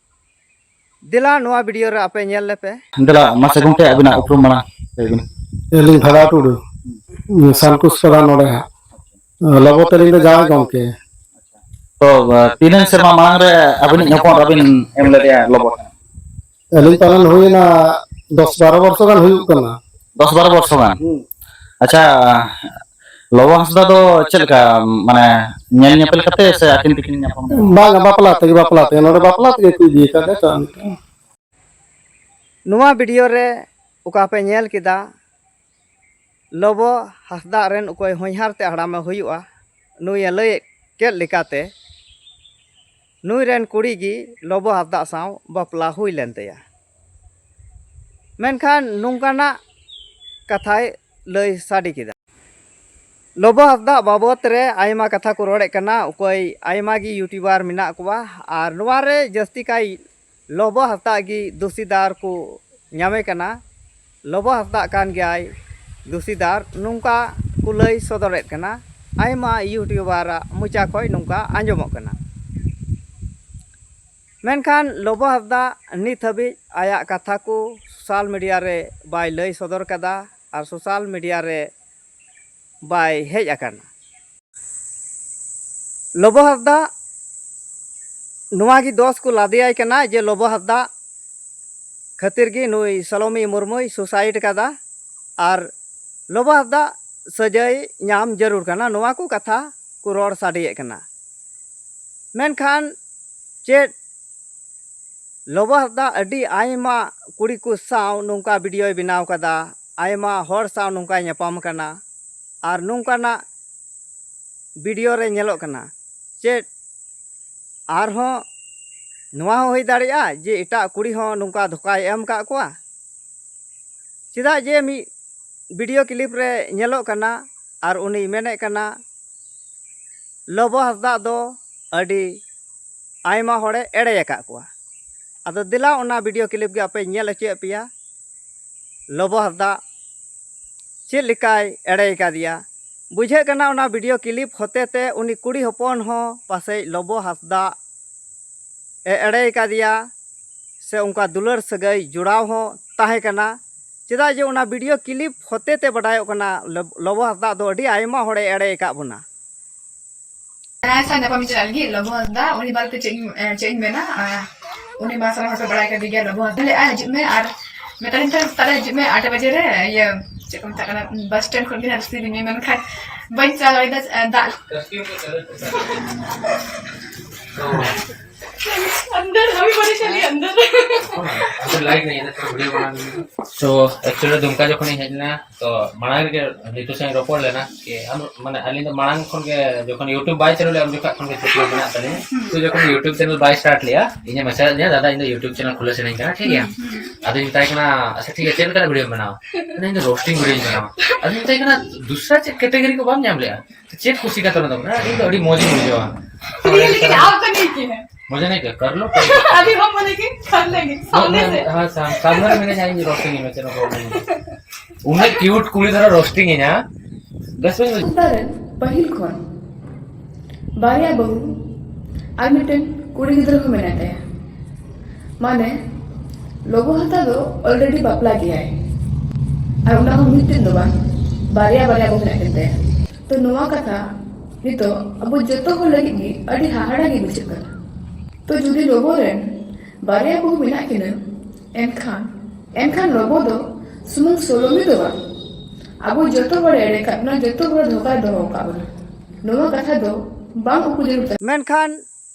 ᱫᱮᱞᱟ, ᱱᱚᱣᱟ ᱵᱷᱤᱰᱤᱭᱳ ᱨᱮ ᱟᱯᱮ ᱧᱮᱞ ᱞᱮᱯᱮ᱾ ᱫᱮᱞᱟ, ᱢᱟᱥᱮ ᱜᱚᱢᱠᱮ, ᱟᱹᱵᱤᱱᱟᱜ ᱩᱯᱨᱩᱢ ᱢᱟᱲᱟᱝ ᱞᱟᱹᱭ ᱵᱤᱱ᱾ ᱟᱹᱞᱤᱧ ᱵᱷᱟᱲᱟ ᱴᱩᱰᱩ, ᱥᱟᱱᱠᱩᱥᱯᱟᱲᱟ ᱱᱚᱰᱮ ᱦᱟᱸᱜ᱾ ᱞᱚᱵᱚ ᱛᱟᱹᱞᱤᱧ ᱫᱚ ᱡᱟᱶᱟᱭ ᱜᱚᱢᱠᱮ᱾ ᱛᱚ, ᱛᱤᱱᱟᱹᱝ ᱥᱮᱨᱢᱟ ᱢᱟᱲᱟᱝ ᱨᱮ ᱟᱹᱵᱤᱱᱤᱡ ᱦᱚᱯᱚᱱ ᱟᱹᱵᱤᱱ ᱮᱢ ᱞᱮᱫᱮᱭᱟ ᱞᱚᱵᱚ ᱴᱷᱮᱱ? ᱟᱹᱞᱤᱧ ᱯᱟᱞᱮᱱ ᱦᱩᱭᱱᱟ ᱫᱚᱥ ᱵᱟᱨᱚ ᱵᱚᱨᱥᱚ ᱜᱟᱱ ᱦᱩᱭᱩᱜ ᱠᱟᱱᱟ᱾ ᱫᱚᱥ ᱵᱟᱨᱚ ᱵᱚᱨᱥᱚ ᱜᱟᱱ? ᱦᱩᱸ᱾ ᱟᱪᱪᱷᱟ, ᱞᱚᱵᱚ ᱦᱟᱸᱥᱫᱟ ᱫᱚ ᱪᱮᱫ ᱞᱮᱠᱟ, ᱢᱟᱱᱮ, ᱧᱮᱞ ᱧᱮᱯᱮᱞ ᱠᱟᱛᱮ ᱥᱮ ᱟᱹᱠᱤᱱ ᱛᱮᱠᱤᱱ ᱧᱟᱯᱟᱢ ᱠᱟᱱᱟ? ᱵᱟᱝᱟ, ᱵᱟᱯᱞᱟ ᱛᱮᱜᱮ, ᱵᱟᱯᱞᱟ ᱛᱮᱜᱮ᱾ ᱱᱚᱰᱮ ᱵᱟᱯᱞᱟ ᱛᱮᱜᱮ ᱠᱚ ᱤᱫᱤ ᱟᱠᱟᱫ ᱞᱮ ᱛᱟᱦᱮᱸ᱾ ᱱᱚᱣᱟ ᱵᱷᱤᱰᱤᱭᱳ ᱨᱮ ᱚᱠᱟ ᱯᱮ ᱧᱮᱞ ᱠᱮᱫᱟ, ᱞᱚᱵᱚ ᱦᱟᱸᱥᱫᱟᱜ ᱨᱮᱱ ᱚᱠᱚᱭ ᱦᱚᱧᱦᱟᱨ ᱛᱮ ᱦᱟᱲᱟᱢᱮ ᱦᱩᱭᱩᱜᱼᱟ, ᱱᱩᱭᱮ ᱞᱟᱹᱭ ᱠᱮᱫ ᱞᱮᱠᱟᱛᱮ, ᱱᱩᱭ ᱨᱮᱱ ᱠᱩᱲᱤ ᱜᱮ ᱞᱚᱵᱚ ᱦᱟᱸᱥᱫᱟᱜ ᱥᱟᱶ ᱵᱟᱯᱞᱟ ᱦᱩᱭ ᱞᱮᱱ ᱛᱟᱭᱟ᱾ ᱢᱮᱱᱠᱷᱟᱱ ᱱᱚᱝᱠᱟᱱᱟᱜ ᱠᱟᱛᱷᱟᱭ ᱞᱟᱹᱭ ᱥᱟᱰᱮ ᱠᱮᱫᱟ᱾ ᱞᱚᱵᱚ ᱦᱟᱸᱥᱫᱟᱜ ᱵᱟᱵᱚᱫ ᱨᱮ ᱟᱭᱢᱟ ᱠᱟᱛᱷᱟ ᱠᱚ ᱨᱚᱲᱮᱫ ᱠᱟᱱᱟ, ᱚᱠᱚᱭ ᱟᱭᱢᱟ ᱜᱮ YouTuber ᱢᱮᱱᱟᱜ ᱠᱚᱣᱟ, ᱟᱨ ᱱᱚᱣᱟ ᱨᱮ ᱡᱟᱹᱥᱛᱤ ᱠᱟᱭ ᱞᱚᱵᱚ ᱦᱟᱸᱥᱫᱟᱜ ᱜᱮ ᱫᱩᱥᱤᱫᱟᱨ ᱠᱚ ᱧᱟᱢᱮ ᱠᱟᱱᱟ᱾ ᱞᱚᱵᱚ ᱦᱟᱸᱥᱫᱟᱜ ᱠᱟᱱ ᱜᱮᱭᱟᱭ ᱫᱩᱥᱤᱫᱟᱨ, ᱱᱚᱝᱠᱟ ᱠᱚ ᱞᱟᱹᱭ ᱥᱚᱫᱚᱨᱮᱫ ᱠᱟᱱᱟ᱾ ᱟᱭᱢᱟ YouTuberᱟᱜ ᱢᱚᱪᱟ ᱠᱷᱚᱱ ᱱᱚᱝᱠᱟ ᱟᱸᱡᱚᱢᱚᱜ ᱠᱟᱱᱟ᱾ ᱢᱮᱱᱠᱷᱟᱱ ᱞᱚᱵᱚ ᱦᱟᱸᱥᱫᱟᱜ ᱱᱤᱛ ᱦᱟᱹᱵᱤᱡ ᱟᱭᱟᱜ ᱠᱟᱛᱷᱟ ᱠᱚ social media ᱨᱮ ᱵᱟᱭ ᱞᱟᱹᱭ ᱥᱚᱫᱚᱨ ᱠᱟᱫᱟ ᱟᱨ social media ᱨᱮ ᱵᱟᱭ ᱦᱮᱡ ᱟᱠᱟᱱᱟ᱾ ᱞᱚᱵᱚ ᱦᱟᱸᱥᱫᱟᱜ ᱱᱚᱣᱟ ᱜᱮ ᱫᱚᱥ ᱠᱚ ᱞᱟᱫᱮᱭᱟᱭ ᱠᱟᱱᱟ ᱡᱮ ᱞᱚᱵᱚ ᱦᱟᱸᱥᱫᱟᱜ ᱠᱷᱟᱹᱛᱤᱨ ᱜᱮ ᱱᱩᱭ ᱥᱟᱞᱚᱢᱤ ᱢᱩᱨᱢᱩᱭ suicide ᱠᱟᱫᱟ ᱟᱨ ᱞᱚᱵᱚ ᱦᱟᱸᱥᱫᱟᱜ ᱥᱟᱹᱡᱟᱹᱭ ᱧᱟᱢ ᱡᱟᱹᱨᱩᱲ ᱠᱟᱱᱟ, ᱱᱚᱣᱟ ᱠᱚ ᱠᱟᱛᱷᱟ ᱠᱚ ᱨᱚᱲ ᱥᱟᱰᱮᱭᱮᱫ ᱠᱟᱱᱟ᱾ ᱢᱮᱱᱠᱷᱟᱱ ᱪᱮᱫ ᱞᱚᱵᱚ ᱦᱟᱸᱥᱫᱟᱜ ᱟᱹᱰᱤ ᱟᱭᱢᱟ ᱠᱩᱲᱤ ᱠᱚ ᱥᱟᱶ ᱱᱚᱝᱠᱟ videoᱭ ᱵᱮᱱᱟᱣ ᱠᱟᱫᱟ, ᱟᱭᱢᱟ ᱦᱚᱲ ᱥᱟᱶ ᱱᱚᱝᱠᱟᱭ ᱧᱟᱯᱟᱢ ᱠᱟᱱᱟ, ᱟᱨ ᱱᱚᱝᱠᱟᱱᱟᱜ video ᱨᱮ ᱧᱮᱞᱚᱜ ᱠᱟᱱᱟ᱾ ᱪᱮᱫ ᱟᱨᱦᱚᱸ ᱱᱚᱣᱟ ᱦᱚᱸ ᱦᱩᱭ ᱫᱟᱲᱮᱭᱟᱜᱼᱟ ᱡᱮ ᱮᱴᱟᱜ ᱠᱩᱲᱤ ᱦᱚᱸ ᱱᱚᱝᱠᱟ ᱫᱷᱳᱠᱟᱭ ᱮᱢ ᱟᱠᱟᱫ ᱠᱚᱣᱟ? ᱪᱮᱫᱟᱜ ᱡᱮ ᱢᱤᱫ video clip ᱨᱮ ᱧᱮᱞᱚᱜ ᱠᱟᱱᱟ ᱟᱨ ᱩᱱᱤᱭ ᱢᱮᱱᱮᱫ ᱠᱟᱱᱟ, ᱞᱚᱵᱚ ᱦᱟᱸᱥᱫᱟᱜ ᱫᱚ ᱟᱹᱰᱤ ᱟᱭᱢᱟ ᱦᱚᱲᱮ ᱮᱲᱮ ᱟᱠᱟᱫ ᱠᱚᱣᱟ᱾ ᱟᱫᱚ ᱫᱮᱞᱟ ᱚᱱᱟ video clip ᱜᱮ ᱟᱯᱮ ᱧᱮᱞ ᱦᱚᱪᱚᱭᱮᱫ ᱯᱮᱭᱟ, ᱞᱚᱵᱚ ᱦᱟᱸᱥᱫᱟᱜ ᱪᱮᱫ ᱞᱮᱠᱟᱭ ᱮᱲᱮ ᱟᱠᱟᱫᱮᱭᱟ᱾ ᱵᱩᱡᱷᱟᱹᱜ ᱠᱟᱱᱟ ᱚᱱᱟ video clip ᱦᱚᱛᱮ ᱛᱮ ᱩᱱᱤ ᱠᱩᱲᱤ ᱦᱚᱯᱚᱱ ᱦᱚᱸ ᱯᱟᱥᱮᱡ ᱞᱚᱵᱚ ᱦᱟᱸᱥᱫᱟᱜ ᱮ ᱮᱲᱮ ᱟᱠᱟᱫᱮᱭᱟ, ᱥᱮ ᱚᱱᱠᱟ ᱫᱩᱞᱟᱹᱲ ᱥᱟᱹᱜᱟᱹᱭ ᱡᱚᱲᱟᱣ ᱦᱚᱸ ᱛᱟᱦᱮᱸ ᱠᱟᱱᱟ᱾ ᱪᱮᱫᱟᱜ ᱡᱮ ᱚᱱᱟ video clip ᱦᱚᱛᱮ ᱛᱮ ᱵᱟᱰᱟᱭᱚᱜ ᱠᱟᱱᱟ ᱞᱚᱵ-, ᱞᱚᱵᱚ ᱦᱟᱸᱥᱫᱟᱜ ᱫᱚ ᱟᱹᱰᱤ ᱟᱭᱢᱟ ᱦᱚᱲᱮ ᱮᱲᱮ ᱟᱠᱟᱫ ᱵᱚᱱᱟ᱾ ᱡᱟᱦᱟᱸᱭ ᱥᱟᱶ ᱧᱟᱯᱟᱢ ᱪᱟᱞᱟᱜ ᱞᱟᱹᱜᱤᱫ ᱞᱚᱵᱚ ᱦᱟᱸᱥᱫᱟ, ᱩᱱᱤ ᱵᱟᱨᱮᱛᱮ ᱪᱮᱫ ᱤᱧ, ᱮ, ᱪᱮᱫ ᱤᱧ ᱢᱮᱱᱟ? ᱟ, ᱩᱱᱤ ᱢᱟ ᱥᱟᱱᱟᱢ ᱦᱚᱲ ᱠᱚ ᱵᱟᱲᱟᱭ ᱠᱟᱫᱮ ᱜᱮᱭᱟ, ᱞᱚᱵᱚ ᱦᱟᱸᱥᱫᱟ᱾ ᱞᱟᱹᱭᱟ, "ᱦᱤᱡᱩᱜ ᱢᱮ ᱟᱨ ᱢᱮᱛᱟᱞᱤᱧ ᱛᱟᱦᱮᱸ ᱥᱮᱛᱟᱜ ᱨᱮ ᱦᱤᱡᱩᱜ ᱢᱮ ᱟᱴ ᱵᱟᱡᱮ ᱨᱮ, ᱤᱭᱟᱹ, ᱪᱮᱫ ᱠᱚ ᱢᱮᱛᱟᱜ ᱠᱟᱱᱟ, bus stand ᱠᱷᱚᱱ ᱜᱮ ᱦᱟᱸᱜ receive ᱤᱧ ᱢᱮ", ᱢᱮᱱᱠᱷᱟᱱ ᱵᱟᱹᱧ ᱪᱟᱞᱟᱣ ᱫᱟᱲᱮᱭᱟᱫᱟ, ᱮ, ᱫᱟᱜ अंदर, अभी बड़ी चलिए अंदर। ᱟᱫᱚ ᱞᱟᱭᱤᱴ ᱱᱟᱭ, ᱤᱱᱟᱹ ᱛᱮ ᱵᱷᱤᱰᱤᱭᱳ ᱵᱟᱱᱟᱣ ᱞᱮᱱᱟ᱾ So, actually ᱫᱩᱢᱠᱟ ᱡᱚᱠᱷᱚᱱᱤᱧ ᱦᱮᱡ ᱞᱮᱱᱟ, ᱛᱚ ᱢᱟᱲᱟᱝ ᱨᱮᱜᱮ ᱱᱤᱛᱩ ᱥᱟᱶ ᱤᱧ ᱨᱚᱯᱚᱲ ᱞᱮᱱᱟ ᱠᱤ ᱟᱢ, ᱢᱟᱱᱮ ᱟᱹᱞᱤᱧ ᱫᱚ ᱢᱟᱲᱟᱝ ᱠᱷᱚᱱ ᱜᱮ ᱡᱚᱠᱷᱚᱱ YouTube ᱵᱟᱭ ᱪᱟᱹᱞᱩ ᱞᱮᱫᱟ, ᱩᱱ ᱡᱚᱠᱷᱚᱱ ᱠᱷᱚᱱ ᱜᱮ ᱪᱷᱩᱴᱟᱹᱣ ᱢᱮᱱᱟᱜ ᱛᱟᱹᱞᱤᱧᱟ᱾ ᱛᱚ ᱡᱚᱠᱷᱚᱱ YouTube ᱪᱮᱱᱮᱞ ᱵᱟᱭ ᱥᱴᱟᱨᱴ ᱞᱮᱫᱟ, ᱤᱧᱮ ᱢᱮᱥᱮᱡ ᱟᱫᱤᱧᱟ, "ᱫᱟᱫᱟ, ᱤᱧ ᱫᱚ YouTube ᱪᱮᱱᱮᱞ ᱠᱷᱩᱞᱟᱹ ᱥᱟᱱᱟᱧ ᱠᱟᱱᱟ, ᱴᱷᱤᱠ ᱜᱮᱭᱟ?" ᱟᱫᱚᱧ ᱢᱮᱛᱟᱭ ᱠᱟᱱᱟ, "ᱟᱪᱪᱷᱟ ᱴᱷᱤᱠ ᱜᱮᱭᱟ, ᱪᱮᱫ ᱞᱮᱠᱟᱱᱟᱜ ᱵᱷᱤᱰᱤᱭᱳᱢ ᱵᱮᱱᱟᱣᱟ?" ᱟᱫᱚ ᱤᱧ ᱫᱚ ᱨᱳᱥᱴᱤᱝ ᱵᱷᱤᱰᱤᱭᱳᱧ ᱵᱮᱱᱟᱣᱟ᱾ ᱟᱫᱚᱧ ᱢᱮᱛᱟᱭ ᱠᱟᱱᱟ, "ᱫᱩᱥᱨᱟ ᱪᱮᱫ ᱠᱮᱴᱮᱜᱚᱨᱤ ᱠᱚ ᱵᱟᱢ ᱧᱟᱢ ᱞᱮᱜᱼᱟ?" ᱪᱮᱫ ᱠᱩᱥᱤ ᱠᱟᱛᱮ ᱚᱱᱟ ᱫᱚ ᱢᱮᱱᱟᱜᱼᱟ, ᱤᱧ ᱫᱚ ᱟᱹᱰᱤ ᱢᱚᱡᱽ ᱤᱧ ᱵᱩᱡᱷᱟᱹᱣᱟ᱾ ᱞᱮᱠᱤᱱ ᱟᱯ ᱠᱟ ᱱᱟᱦᱤᱸ ᱠᱤᱭᱟ ᱦᱮ᱾ ᱢᱚᱡᱮ ᱱᱟᱦᱤᱸ ᱠᱤᱭᱟ, ᱠᱟᱨ ᱞᱚ᱾ ᱟᱵᱷᱤ ᱦᱚᱢ ᱵᱚᱞᱮ ᱠᱤ ᱠᱟᱨ ᱞᱮᱝᱜᱮ ᱥᱟᱢᱱᱮ ᱥᱮ᱾ ᱦᱮᱸ, ᱥᱟᱢ-, ᱥᱟᱢᱱᱮ ᱨᱮ ᱢᱮᱱᱟᱧᱟ, ᱤᱧ ᱨᱳᱥᱴᱤᱝ ᱤᱧ ᱢᱮ, ᱪᱮᱫ ᱦᱚᱸ ᱯᱨᱚᱵᱞᱮᱢ ᱵᱟᱹᱱᱩᱜᱼᱟ᱾ ᱩᱱᱟᱹᱜ ᱠᱤᱭᱩᱴ ᱠᱩᱲᱤ ᱫᱷᱟᱨᱟ ᱨᱳᱥᱴᱤᱝ ᱤᱧᱟ, ᱵᱮᱥ ᱵᱟᱹᱧ ᱵᱩᱡᱷᱟᱹᱣᱟ᱾ ᱥᱟᱶᱛᱟ ᱨᱮᱱ ᱯᱟᱹᱦᱤᱞ ᱠᱷᱚᱱ ᱵᱟᱨᱭᱟ ᱵᱟᱹᱦᱩ ᱟᱨ ᱢᱤᱫᱴᱮᱱ ᱠᱩᱲᱤ ᱜᱤᱫᱽᱨᱟᱹ ᱦᱚᱸ ᱢᱮᱱᱟᱭ ᱛᱟᱭᱟ᱾ ᱢᱟᱱᱮ, ᱞᱚᱵᱚ ᱦᱟᱸᱥᱫᱟ ᱫᱚ already ᱵᱟᱯᱞᱟ ᱜᱮᱭᱟᱭ᱾ ᱟᱨ ᱚᱱᱟ ᱦᱚᱸ ᱢᱤᱫᱴᱮᱱ ᱫᱚ ᱵᱟᱝ, ᱵᱟᱨᱭᱟ ᱵᱟᱨᱭᱟ ᱵᱟᱹᱦᱩ ᱢᱮᱱᱟᱜ ᱠᱤᱱ ᱛᱟᱭᱟ᱾ ᱛᱚ, ᱱᱚᱣᱟ ᱠᱟᱛᱷᱟ ᱱᱤᱛᱚᱜ ᱟᱵᱚ ᱡᱚᱛᱚ ᱦᱚᱲ ᱞᱟᱹᱜᱤᱫ ᱜᱮ ᱟᱹᱰᱤ ᱦᱟᱦᱟᱲᱟ ᱜᱮ ᱵᱩᱡᱷᱟᱹᱜ ᱠᱟᱱᱟ᱾ ᱛᱚ, ᱡᱩᱫᱤ ᱞᱚᱵᱚ ᱨᱮᱱ ᱵᱟᱨᱭᱟ ᱵᱟᱹᱦᱩ ᱢᱮᱱᱟᱜ ᱠᱤᱱᱟ, ᱮᱱᱠᱷᱟᱱ, ᱮᱱᱠᱷᱟᱱ ᱞᱚᱵᱚ ᱫᱚ ᱥᱩᱢᱩᱝ ᱥᱳᱞᱳᱢᱤ ᱫᱚ ᱵᱟᱝ, ᱟᱵᱚ ᱡᱚᱛᱚ ᱦᱚᱲ ᱮᱲᱮ ᱠᱟᱜ ᱵᱚᱱᱟ, ᱡᱚᱛᱚ ᱦᱚᱲ ᱫᱷᱳᱠᱟᱭ ᱫᱚᱦᱚ ᱟᱠᱟᱫ ᱵᱚᱱᱟ᱾ ᱱᱚᱣᱟ ᱠᱟᱛᱷᱟ ᱫᱚ ᱵᱟᱝ ᱩᱠᱩ ᱡᱟᱹᱨᱩᱲ ᱛᱟᱦᱮᱸ᱾ ᱢᱮᱱᱠᱷᱟᱱ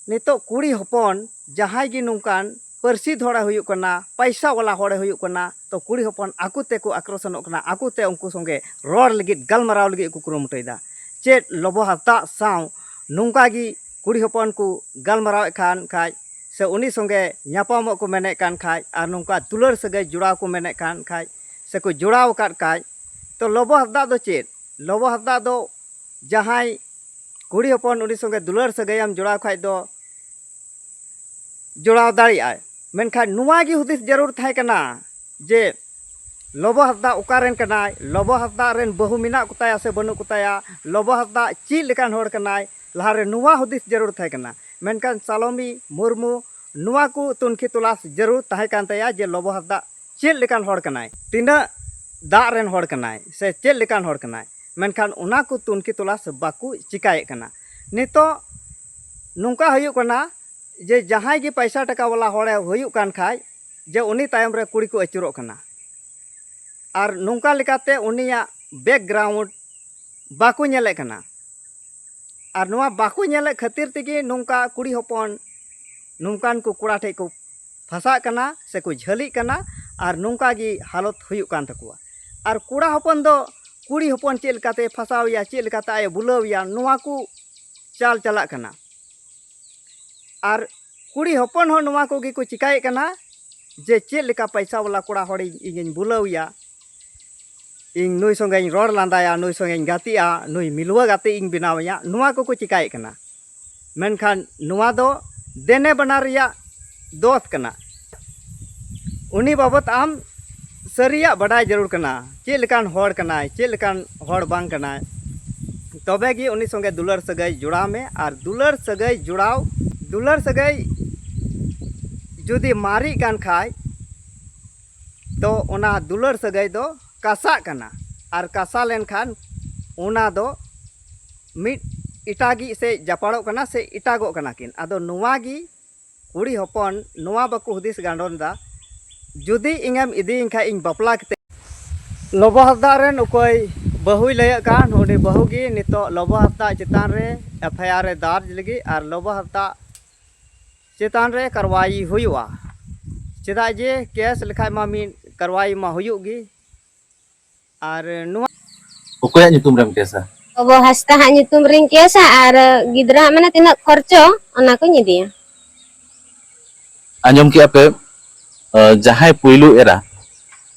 ᱱᱤᱛᱚᱜ ᱠᱩᱲᱤ ᱦᱚᱯᱚᱱ ᱡᱟᱦᱟᱸᱭ ᱜᱮ ᱱᱚᱝᱠᱟᱱ ᱯᱟᱹᱨᱥᱤᱫ ᱦᱚᱲᱮ ᱦᱩᱭᱩᱜ ᱠᱟᱱᱟ, ᱯᱟᱭᱥᱟ ᱣᱟᱞᱟ ᱦᱚᱲᱮ ᱦᱩᱭᱩᱜ ᱠᱟᱱᱟ, ᱛᱚ ᱠᱩᱲᱤ ᱦᱚᱯᱚᱱ ᱟᱠᱚ ᱛᱮᱠᱚ ᱟᱠᱨᱳᱥᱚᱱᱚᱜ ᱠᱟᱱᱟ, ᱟᱠᱚ ᱛᱮ ᱩᱱᱠᱩ ᱥᱚᱸᱜᱮ ᱨᱚᱲ ᱞᱟᱹᱜᱤᱫ, ᱜᱟᱞᱢᱟᱨᱟᱣ ᱞᱟᱹᱜᱤᱫ ᱠᱚ ᱠᱩᱨᱩᱢᱩᱴᱩᱭᱮᱫᱟ᱾ ᱪᱮᱫ ᱞᱚᱵᱚ ᱦᱟᱸᱥᱫᱟᱜ ᱥᱟᱶ ᱱᱚᱝᱠᱟ ᱜᱮ ᱠᱩᱲᱤ ᱦᱚᱯᱚᱱ ᱠᱚ ᱜᱟᱞᱢᱟᱨᱟᱣᱮᱫ ᱠᱟᱱ ᱠᱷᱟᱡ, ᱥᱮ ᱩᱱᱤ ᱥᱚᱸᱜᱮ ᱧᱟᱯᱟᱢᱚᱜ ᱠᱚ ᱢᱮᱱᱮᱫ ᱠᱟᱱ ᱠᱷᱟᱡ, ᱟᱨ ᱱᱚᱝᱠᱟ ᱫᱩᱞᱟᱹᱲ ᱥᱟᱹᱜᱟᱹᱭ ᱡᱚᱲᱟᱣ ᱠᱚ ᱢᱮᱱᱮᱫ ᱠᱟᱱ ᱠᱷᱟᱡ, ᱥᱮᱠᱚ ᱡᱚᱲᱟᱣ ᱟᱠᱟᱫ ᱠᱷᱟᱡ, ᱛᱚ ᱞᱚᱵᱚ ᱦᱟᱸᱥᱫᱟᱜ ᱫᱚ ᱪᱮᱫ? ᱞᱚᱵᱚ ᱦᱟᱸᱥᱫᱟᱜ ᱫᱚ ᱡᱟᱦᱟᱸᱭ ᱠᱩᱲᱤ ᱦᱚᱯᱚᱱ ᱩᱱᱤ ᱥᱚᱸᱜᱮ ᱫᱩᱞᱟᱹᱲ ᱥᱟᱹᱜᱟᱹᱭᱮᱢ ᱡᱚᱲᱟᱣ ᱠᱷᱟᱡ ᱫᱚ ᱡᱚᱲᱟᱣ ᱫᱟᱲᱮᱭᱟᱜᱼᱟᱭ᱾ ᱢᱮᱱᱠᱷᱟᱱ ᱱᱚᱣᱟ ᱜᱮ ᱦᱩᱫᱤᱥ ᱡᱟᱹᱨᱩᱲ ᱛᱟᱦᱮᱸ ᱠᱟᱱᱟ ᱡᱮ ᱞᱚᱵᱚ ᱦᱟᱸᱥᱫᱟ ᱚᱠᱟᱨᱮᱱ ᱠᱟᱱᱟᱭ, ᱞᱚᱵᱚ ᱦᱟᱸᱥᱫᱟ ᱨᱮᱱ ᱵᱟᱹᱦᱩ ᱢᱮᱱᱟᱜ ᱠᱚᱛᱟᱭᱟ ᱥᱮ ᱵᱟᱹᱱᱩᱜ ᱠᱚᱛᱟᱭᱟ, ᱞᱚᱵᱚ ᱦᱟᱸᱥᱫᱟ ᱪᱮᱫ ᱞᱮᱠᱟᱱ ᱦᱚᱲ ᱠᱟᱱᱟᱭ, ᱞᱟᱦᱟᱨᱮ ᱱᱚᱣᱟ ᱦᱩᱫᱤᱥ ᱡᱟᱹᱨᱩᱲ ᱛᱟᱦᱮᱸ ᱠᱟᱱᱟ᱾ ᱢᱮᱱᱠᱷᱟᱱ ᱥᱟᱞᱚᱢᱤ ᱢᱩᱨᱢᱩ ᱱᱚᱣᱟ ᱠᱚ ᱛᱩᱱᱠᱷᱤ ᱛᱚᱞᱟᱥ ᱡᱟᱹᱨᱩᱲ ᱛᱟᱦᱮᱸ ᱠᱟᱱ ᱛᱟᱭᱟ ᱡᱮ ᱞᱚᱵᱚ ᱦᱟᱸᱥᱫᱟ ᱪᱮᱫ ᱞᱮᱠᱟᱱ ᱦᱚᱲ ᱠᱟᱱᱟᱭ, ᱛᱤᱱᱟᱹᱜ ᱫᱟᱜ ᱨᱮᱱ ᱦᱚᱲ ᱠᱟᱱᱟᱭ, ᱥᱮ ᱪᱮᱫ ᱞᱮᱠᱟᱱ ᱦᱚᱲ ᱠᱟᱱᱟᱭ᱾ ᱢᱮᱱᱠᱷᱟᱱ ᱚᱱᱟ ᱠᱚ ᱛᱩᱱᱠᱷᱤ ᱛᱚᱞᱟᱥ ᱵᱟᱠᱚ ᱪᱤᱠᱟᱭᱮᱫ ᱠᱟᱱᱟ᱾ ᱱᱤᱛᱚᱜ ᱱᱚᱝᱠᱟ ᱦᱩᱭᱩᱜ ᱠᱟᱱᱟ ᱡᱮ ᱡᱟᱦᱟᱸᱭ ᱜᱮ ᱯᱟᱭᱥᱟ ᱴᱟᱠᱟ ᱣᱟᱞᱟ ᱦᱚᱲᱮ ᱦᱩᱭᱩᱜ ᱠᱟᱱ ᱠᱷᱟᱡ, ᱡᱮ ᱩᱱᱤ ᱛᱟᱭᱚᱢ ᱨᱮ ᱠᱩᱲᱤ ᱠᱚ ᱟᱹᱪᱩᱨᱚᱜ ᱠᱟᱱᱟ᱾ ᱟᱨ ᱱᱚᱝᱠᱟ ᱞᱮᱠᱟᱛᱮ ᱩᱱᱤᱭᱟᱜ ᱵᱮᱠᱜᱨᱟᱣᱩᱱᱰ ᱵᱟᱠᱚ ᱧᱮᱞᱮᱫ ᱠᱟᱱᱟ᱾ ᱟᱨ ᱱᱚᱣᱟ ᱵᱟᱠᱚ ᱧᱮᱞᱮᱫ ᱠᱷᱟᱹᱛᱤᱨ ᱛᱮᱜᱮ ᱱᱚᱝᱠᱟ ᱠᱩᱲᱤ ᱦᱚᱯᱚᱱ ᱱᱚᱝᱠᱟᱱ ᱠᱚ ᱠᱚᱲᱟ ᱴᱷᱮᱱ ᱠᱚ ᱯᱷᱟᱥᱟᱜ ᱠᱟᱱᱟ ᱥᱮᱠᱚ ᱡᱷᱟᱹᱞᱤᱜ ᱠᱟᱱᱟ, ᱟᱨ ᱱᱚᱝᱠᱟ ᱜᱮ ᱦᱟᱞᱚᱛ ᱦᱩᱭᱩᱜ ᱠᱟᱱ ᱛᱟᱠᱚᱣᱟ᱾ ᱟᱨ ᱠᱚᱲᱟ ᱦᱚᱯᱚᱱ ᱫᱚ ᱠᱩᱲᱤ ᱦᱚᱯᱚᱱ ᱪᱮᱫ ᱞᱮᱠᱟᱛᱮ ᱯᱷᱟᱥᱟᱣ ᱮᱭᱟ, ᱪᱮᱫ ᱞᱮᱠᱟᱛᱮ ᱟᱡ ᱮ ᱵᱩᱞᱟᱹᱣ ᱮᱭᱟ, ᱱᱚᱣᱟ ᱠᱚ ᱪᱟᱞ ᱪᱟᱞᱟᱜ ᱠᱟᱱᱟ᱾ ᱟᱨ ᱠᱩᱲᱤ ᱦᱚᱯᱚᱱ ᱦᱚᱸ ᱱᱚᱣᱟ ᱠᱚᱜᱮ ᱠᱚ ᱪᱤᱠᱟᱹᱭᱮᱫ ᱠᱟᱱᱟ, ᱡᱮ ᱪᱮᱫ ᱞᱮᱠᱟ ᱯᱚᱭᱥᱟ ᱵᱟᱞᱟ ᱠᱚᱲᱟ ᱦᱚᱲᱤᱧ ᱤᱧᱤᱧ ᱵᱩᱞᱟᱹᱣ ᱮᱭᱟ, ᱤᱧ ᱱᱩᱭ ᱥᱚᱸᱜᱮᱧ ᱨᱚᱲ ᱞᱟᱸᱫᱟᱭᱟ, ᱱᱩᱭ ᱥᱚᱸᱜᱮᱧ ᱜᱟᱛᱮᱜᱼᱟ, ᱱᱩᱭ ᱢᱤᱞᱣᱟᱹ ᱜᱟᱛᱮ ᱤᱧ ᱵᱮᱱᱟᱣ ᱮᱭᱟ, ᱱᱚᱣᱟ ᱠᱚᱠᱚ ᱪᱤᱠᱟᱹᱭᱮᱫ ᱠᱟᱱᱟ᱾ ᱢᱮᱱᱠᱷᱟᱱ ᱱᱚᱣᱟ ᱫᱚ ᱫᱮᱱᱮ ᱵᱟᱱᱟᱨ ᱨᱮᱭᱟᱜ ᱫᱚᱥ ᱠᱟᱱᱟ᱾ ᱩᱱᱤ ᱵᱟᱵᱚᱛ ᱟᱢ ᱥᱟᱹᱨᱤᱭᱟᱜ ᱵᱟᱰᱟᱭ ᱡᱟᱹᱨᱩᱲ ᱠᱟᱱᱟ, ᱪᱮᱫ ᱞᱮᱠᱟᱱ ᱦᱚᱲ ᱠᱟᱱᱟᱭ, ᱪᱮᱫ ᱞᱮᱠᱟᱱ ᱦᱚᱲ ᱵᱟᱝ ᱠᱟᱱᱟᱭ᱾ ᱛᱚᱵᱮ ᱜᱮ ᱩᱱᱤ ᱥᱚᱸᱜᱮ ᱫᱩᱞᱟᱹᱲ ᱥᱟᱹᱜᱟᱹᱭ ᱡᱚᱲᱟᱣ ᱢᱮ᱾ ᱟᱨ ᱫᱩᱞᱟᱹᱲ ᱥᱟᱹᱜᱟᱹᱭ ᱡᱚᱲᱟᱣ, ᱫᱩᱞᱟᱹᱲ ᱥᱟᱹᱜᱟᱹᱭ ᱡᱩᱫᱤ ᱢᱟᱨᱤᱜ ᱠᱟᱱ ᱠᱷᱟᱡ, ᱛᱚ ᱚᱱᱟ ᱫᱩᱞᱟᱹᱲ ᱥᱟᱹᱜᱟᱹᱭ ᱫᱚ ᱠᱟᱥᱟᱜ ᱠᱟᱱᱟ᱾ ᱟᱨ ᱠᱟᱥᱟ ᱞᱮᱱᱠᱷᱟᱱ ᱚᱱᱟ ᱫᱚ ᱢᱤᱫ ᱮᱴᱟᱜᱤᱡ ᱥᱮ ᱡᱟᱯᱟᱲᱚᱜ ᱠᱟᱱᱟ ᱥᱮ ᱮᱴᱟᱜᱚᱜ ᱠᱟᱱᱟ ᱠᱤᱱ᱾ ᱟᱫᱚ ᱱᱚᱣᱟ ᱜᱮ ᱠᱩᱲᱤ ᱦᱚᱯᱚᱱ ᱱᱚᱣᱟ ᱵᱟᱠᱚ ᱦᱩᱫᱤᱥ ᱜᱟᱸᱰᱚᱱ ᱮᱫᱟ, ᱡᱩᱫᱤ ᱤᱧᱮᱢ ᱤᱫᱤᱭᱤᱧ ᱠᱷᱟᱡ ᱤᱧ ᱵᱟᱯᱞᱟ ᱠᱟᱛᱮ᱾ ᱞᱚᱵᱚ ᱦᱟᱸᱥᱫᱟ ᱨᱮᱱ ᱚᱠᱚᱭ ᱵᱟᱹᱦᱩᱭ ᱞᱟᱹᱭᱟᱹᱜ ᱠᱟᱱ, ᱩᱱᱤ ᱵᱟᱹᱦᱩ ᱜᱮ ᱱᱤᱛᱚᱜ ᱞᱚᱵᱚ ᱦᱟᱸᱥᱫᱟ ᱪᱮᱛᱟᱱ ᱨᱮ ᱮᱯᱷ ᱟᱭ ᱟᱨ ᱮ ᱫᱟᱨᱡᱽ ᱞᱟᱹᱜᱤᱫ ᱟᱨ ᱞᱚᱵᱚ ᱦᱟᱸᱥᱫᱟ ᱪᱮᱛᱟᱱ ᱨᱮ ᱠᱟᱨᱣᱟᱭ ᱦᱩᱭᱩᱜᱼᱟ᱾ ᱪᱮᱫᱟᱜ ᱡᱮ ᱠᱮᱥ ᱞᱮᱠᱷᱟᱡ ᱢᱟ ᱢᱤᱫ ᱠᱟᱨᱣᱟᱭ ᱢᱟ ᱦᱩᱭᱩᱜ ᱜᱮ᱾ ᱟᱨ ᱱᱚᱣᱟ ᱚᱠᱚᱭᱟᱜ ᱧᱩᱛᱩᱢ ᱨᱮᱢ ᱠᱮᱥᱟ? ᱜᱚᱜᱚ ᱦᱟᱸᱥᱫᱟ ᱦᱟᱸᱜ ᱧᱩᱛᱩᱢ ᱨᱤᱧ ᱠᱮᱥᱟ ᱟᱨ ᱜᱤᱫᱽᱨᱟᱹ ᱦᱟᱸᱜ ᱢᱟᱱᱮ ᱛᱤᱱᱟᱹᱜ ᱠᱷᱚᱨᱪᱚ ᱚᱱᱟ ᱠᱚᱧ ᱤᱫᱤᱭᱟ᱾ ᱟᱸᱡᱚᱢ ᱠᱮᱜᱼᱟ ᱯᱮ, ᱡᱟᱦᱟᱸᱭ ᱯᱩᱭᱞᱩ ᱮᱨᱟ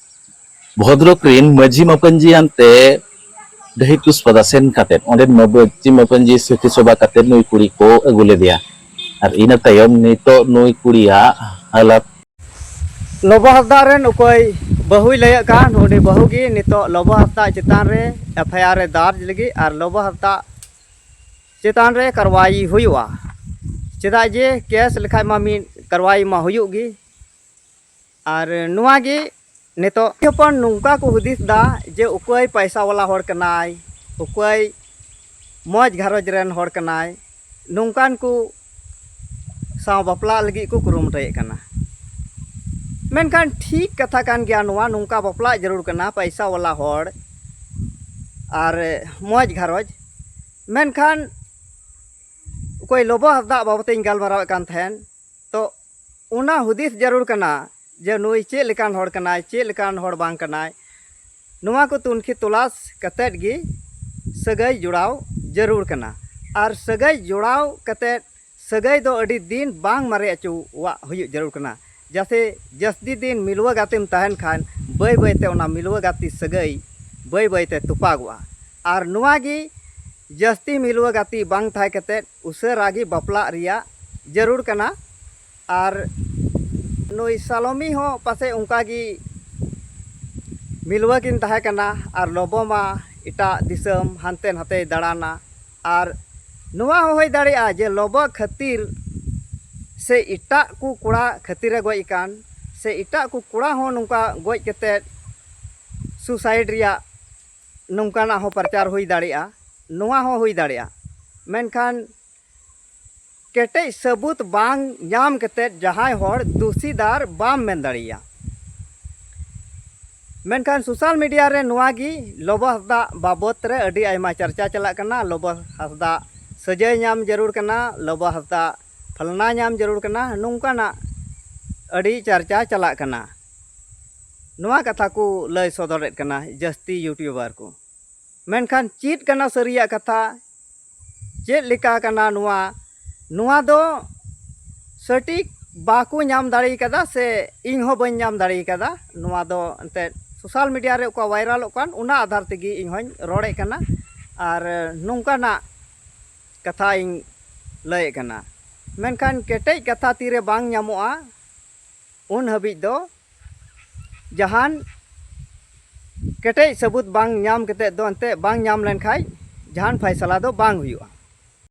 ᱵᱷᱚᱫᱨᱚᱠ ᱨᱤᱱ ᱢᱟᱹᱡᱷᱤ ᱢᱟᱯᱟᱹᱧᱡᱤᱭᱟᱱ ᱛᱮ ᱰᱟᱹᱦᱤ ᱠᱩᱥᱯᱟᱫᱟ ᱥᱮᱱ ᱠᱟᱛᱮᱫ ᱚᱸᱰᱮᱱ ᱢᱟᱹᱡᱷᱤ ᱢᱟᱯᱟᱹᱧᱡᱤ ᱥᱟᱹᱠᱷᱤ ᱥᱚᱵᱷᱟ ᱠᱟᱛᱮᱫ ᱱᱩᱭ ᱠᱩᱲᱤ ᱠᱚ ᱟᱹᱜᱩ ᱞᱮᱫᱮᱭᱟ᱾ ᱟᱨ ᱤᱱᱟᱹ ᱛᱟᱭᱚᱢ ᱱᱤᱛᱚᱜ ᱱᱩᱭ ᱠᱩᱲᱤᱭᱟᱜ ᱦᱟᱞᱟᱛ ᱞᱚᱵᱚ ᱦᱟᱸᱥᱫᱟ ᱨᱮᱱ ᱚᱠᱚᱭ ᱵᱟᱹᱦᱩᱭ ᱞᱟᱹᱭᱟᱹᱜ ᱠᱟᱱ, ᱩᱱᱤ ᱵᱟᱹᱦᱩ ᱜᱮ ᱱᱤᱛᱚᱜ ᱞᱚᱵᱚ ᱦᱟᱸᱥᱫᱟ ᱪᱮᱛᱟᱱ ᱨᱮ ᱮᱯᱷ ᱟᱭ ᱟᱨ ᱮ ᱫᱟᱨᱡᱽ ᱞᱟᱹᱜᱤᱫ ᱟᱨ ᱞᱚᱵᱚ ᱦᱟᱸᱥᱫᱟ ᱪᱮᱛᱟᱱ ᱨᱮ ᱠᱟᱨᱣᱟᱭ ᱦᱩᱭᱩᱜᱼᱟ᱾ ᱪᱮᱫᱟᱜ ᱡᱮ ᱠᱮᱥ ᱞᱮᱠᱷᱟᱡ ᱢᱟ ᱢᱤᱫ ᱠᱟᱨᱣᱟᱭ ᱢᱟ ᱦᱩᱭᱩᱜ ᱜᱮ᱾ ᱟᱨ ᱱᱚᱣᱟ ᱜᱮ ᱱᱤᱛᱚᱜ ᱦᱚᱯᱚᱱ ᱱᱚᱝᱠᱟ ᱠᱚ ᱦᱩᱫᱤᱥ ᱮᱫᱟ ᱡᱮ ᱚᱠᱚᱭ ᱯᱟᱭᱥᱟ ᱵᱟᱞᱟ ᱦᱚᱲ ᱠᱟᱱᱟᱭ, ᱚᱠᱚᱭ ᱢᱚᱡᱽ ᱜᱷᱟᱨᱚᱸᱡᱽ ᱨᱮᱱ ᱦᱚᱲ ᱠᱟᱱᱟᱭ, ᱱᱚᱝᱠᱟᱱ ᱠᱚ ᱥᱟᱶ ᱵᱟᱯᱞᱟᱜ ᱞᱟᱹᱜᱤᱫ ᱠᱚ ᱠᱩᱨᱩᱢᱩᱴᱩᱭᱮᱫ ᱠᱟᱱᱟ᱾ ᱢᱮᱱᱠᱷᱟᱱ ᱴᱷᱤᱠ ᱠᱟᱛᱷᱟ ᱠᱟᱱ ᱜᱮᱭᱟ ᱱᱚᱣᱟ, ᱱᱚᱝᱠᱟ ᱵᱟᱯᱞᱟᱜ ᱡᱟᱹᱨᱩᱲ ᱠᱟᱱᱟ ᱯᱟᱭᱥᱟ ᱵᱟᱞᱟ ᱦᱚᱲ ᱟᱨ ᱢᱚᱡᱽ ᱜᱷᱟᱨᱚᱸᱡᱽ᱾ ᱢᱮᱱᱠᱷᱟᱱ ᱚᱠᱚᱭ ᱞᱚᱵᱚ ᱦᱟᱸᱥᱫᱟ ᱵᱟᱵᱚᱛᱤᱧ ᱜᱟᱞᱢᱟᱨᱟᱣᱮᱫ ᱠᱟᱱ ᱛᱟᱦᱮᱱ, ᱚᱱᱟ ᱦᱩᱫᱤᱥ ᱡᱟᱹᱨᱩᱲ ᱠᱟᱱᱟ ᱡᱮ ᱱᱩᱭ ᱪᱮᱫ ᱞᱮᱠᱟᱱ ᱦᱚᱲ ᱠᱟᱱᱟᱭ, ᱪᱮᱫ ᱞᱮᱠᱟᱱ ᱦᱚᱲ ᱵᱟᱝ ᱠᱟᱱᱟᱭ᱾ ᱱᱚᱣᱟ ᱠᱚ ᱛᱩᱱᱠᱷᱤ ᱛᱚᱞᱟᱥ ᱠᱟᱛᱮᱫ ᱜᱮ ᱥᱟᱹᱜᱟᱹᱭ ᱡᱚᱲᱟᱣ ᱡᱟᱹᱨᱩᱲ ᱠᱟᱱᱟ᱾ ᱟᱨ ᱥᱟᱹᱜᱟᱹᱭ ᱡᱚᱲᱟᱣ ᱠᱟᱛᱮᱫ ᱥᱟᱹᱜᱟᱹᱭ ᱫᱚ ᱟᱹᱰᱤ ᱫᱤᱱ ᱵᱟᱝ ᱢᱟᱨᱮ ᱦᱚᱪᱚᱣᱟᱜ ᱦᱩᱭᱩᱜ ᱡᱟᱹᱨᱩᱲ ᱠᱟᱱᱟ᱾ ᱡᱟᱥᱮ ᱡᱟᱹᱥᱛᱤ ᱫᱤᱱ ᱢᱤᱞᱣᱟᱹ ᱜᱟᱛᱮᱢ ᱛᱟᱦᱮᱱ ᱠᱷᱟᱱ, ᱵᱟᱹᱭ ᱵᱟᱹᱭᱛᱮ ᱚᱱᱟ ᱢᱤᱞᱣᱟᱹ ᱜᱟᱛᱮ ᱥᱟᱹᱜᱟᱹᱭ ᱵᱟᱹᱭ ᱵᱟᱹᱭᱛᱮ ᱛᱚᱯᱟᱜᱚᱜᱼᱟ᱾ ᱟᱨ ᱱᱚᱣᱟ ᱜᱮ ᱡᱟᱹᱥᱛᱤ ᱢᱤᱞᱣᱟᱹ ᱜᱟᱛᱮ ᱵᱟᱝ ᱛᱟᱦᱮᱸ ᱠᱟᱛᱮᱫ ᱩᱥᱟᱹᱨᱟ ᱜᱮ ᱵᱟᱯᱞᱟᱜ ᱨᱮᱭᱟᱜ ᱡᱟᱹᱨᱩᱲ ᱠᱟᱱᱟ᱾ ᱟᱨ ᱱᱩᱭ ᱥᱟᱞᱚᱢᱤ ᱦᱚᱸ ᱯᱟᱥᱮᱡ ᱚᱱᱠᱟ ᱜᱮ ᱢᱤᱞᱣᱟᱹ ᱠᱤᱱ ᱛᱟᱦᱮᱸ ᱠᱟᱱᱟ᱾ ᱟᱨ ᱞᱚᱵᱚ ᱢᱟ ᱮᱴᱟᱜ ᱫᱤᱥᱚᱢ ᱦᱟᱱᱛᱮ ᱱᱟᱛᱮᱭ ᱫᱟᱬᱟᱱᱟ᱾ ᱟᱨ ᱱᱚᱣᱟ ᱦᱚᱸ ᱦᱩᱭ ᱫᱟᱲᱮᱭᱟᱜᱼᱟ ᱡᱮ ᱞᱚᱵᱚ ᱠᱷᱟᱹᱛᱤᱨ ᱥᱮ ᱮᱴᱟᱜ ᱠᱚ ᱠᱚᱲᱟ ᱠᱷᱟᱹᱛᱤᱨᱮ ᱜᱚᱡ ᱟᱠᱟᱱ, ᱥᱮ ᱮᱴᱟᱜ ᱠᱚ ᱠᱚᱲᱟ ᱦᱚᱸ ᱱᱚᱝᱠᱟ ᱜᱚᱡ ᱠᱟᱛᱮᱫ ᱥᱩᱥᱟᱭᱤᱰ ᱨᱮᱭᱟᱜ ᱱᱚᱝᱠᱟᱱᱟᱜ ᱦᱚᱸ ᱯᱨᱚᱪᱟᱨ ᱦᱩᱭ ᱫᱟᱲᱮᱭᱟᱜᱼᱟ᱾ ᱱᱚᱣᱟ ᱦᱚᱸ ᱦᱩᱭ ᱫᱟᱲᱮᱭᱟᱜᱼᱟ᱾ ᱢᱮᱱᱠᱷᱟᱱ ᱠᱮᱴᱮᱡ ᱥᱟᱹᱵᱩᱛ ᱵᱟᱝ ᱧᱟᱢ ᱠᱟᱛᱮᱫ ᱡᱟᱦᱟᱸᱭ ᱦᱚᱲ ᱫᱩᱥᱤᱫᱟᱨ ᱵᱟᱢ ᱢᱮᱱ ᱫᱟᱲᱮᱭᱟᱭᱟ᱾ ᱢᱮᱱᱠᱷᱟᱱ ᱥᱳᱥᱟᱞ ᱢᱤᱰᱤᱭᱟ ᱨᱮ ᱱᱚᱣᱟ ᱜᱮ ᱞᱚᱵᱚ ᱦᱟᱸᱥᱫᱟ ᱵᱟᱵᱚᱛ ᱨᱮ ᱟᱹᱰᱤ ᱟᱭᱢᱟ ᱪᱟᱨᱪᱟ ᱪᱟᱞᱟᱜ ᱠᱟᱱᱟ᱾ ᱞᱚᱵᱚ ᱦᱟᱸᱥᱫᱟ ᱥᱟᱹᱡᱟᱹᱭ ᱧᱟᱢ ᱡᱟᱹᱨᱩᱲ ᱠᱟᱱᱟ, ᱞᱚᱵᱚ ᱦᱟᱸᱥᱫᱟ ᱯᱷᱟᱞᱱᱟ ᱧᱟᱢ ᱡᱟᱹᱨᱩᱲ ᱠᱟᱱᱟ, ᱱᱚᱝᱠᱟᱱᱟᱜ ᱟᱹᱰᱤ ᱪᱟᱨᱪᱟ ᱪᱟᱞᱟᱜ ᱠᱟᱱᱟ᱾ ᱱᱚᱣᱟ ᱠᱟᱛᱷᱟ ᱠᱚ ᱞᱟᱹᱭ ᱥᱚᱫᱚᱨᱮᱫ ᱠᱟᱱᱟ ᱡᱟᱹᱥᱛᱤ ᱭᱩᱴᱩᱵᱟᱨ ᱠᱚ᱾ ᱢᱮᱱᱠᱷᱟᱱ ᱪᱮᱫ ᱠᱟᱱᱟ ᱥᱟᱹᱨᱤᱭᱟᱜ ᱠᱟᱛᱷᱟ, ᱪᱮᱫ ᱞᱮᱠᱟ ᱠᱟᱱᱟ ᱱᱚᱣᱟ, ᱱᱚᱣᱟ ᱫᱚ ᱥᱚᱴᱷᱤᱠ ᱵᱟᱠᱚ ᱧᱟᱢ ᱫᱟᱲᱮ ᱠᱟᱫᱟ ᱥᱮ ᱤᱧ ᱦᱚᱸ ᱵᱟᱹᱧ ᱧᱟᱢ ᱫᱟᱲᱮ ᱠᱟᱫᱟ᱾ ᱱᱚᱣᱟ ᱫᱚ ᱮᱱᱛᱮᱫ ᱥᱳᱥᱟᱞ ᱢᱤᱰᱤᱭᱟ ᱨᱮ ᱚᱠᱟ ᱵᱷᱟᱭᱨᱟᱞᱚᱜ ᱠᱟᱱ, ᱚᱱᱟ ᱟᱫᱷᱟᱨ ᱛᱮᱜᱮ ᱤᱧ ᱦᱚᱸᱧ ᱨᱚᱲᱮᱫ ᱠᱟᱱᱟ᱾ ᱟᱨ ᱱᱚᱝᱠᱟᱱᱟᱜ ᱠᱟᱛᱷᱟᱧ ᱞᱟᱹᱭᱮᱫ ᱠᱟᱱᱟ᱾ ᱢᱮᱱᱠᱷᱟᱱ ᱠᱮᱴᱮᱡ ᱠᱟᱛᱷᱟ ᱛᱤᱨᱮ ᱵᱟᱝ ᱧᱟᱢᱚᱜᱼᱟ, ᱩᱱ ᱦᱟᱹᱵᱤᱡ ᱫᱚ ᱡᱟᱦᱟᱱ ᱠᱮᱴᱮᱡ ᱥᱟᱹᱵᱩᱛ ᱵᱟᱝ ᱧᱟᱢ ᱠᱟᱛᱮᱫ ᱫᱚ ᱮᱱᱛᱮᱫ ᱵᱟᱝ ᱧᱟᱢ ᱞᱮᱱᱠᱷᱟᱡ ᱡᱟᱦᱟᱱ ᱯᱷᱟᱭᱥᱟᱞᱟ ᱫᱚ ᱵᱟᱝ ᱦᱩᱭᱩᱜᱼᱟ᱾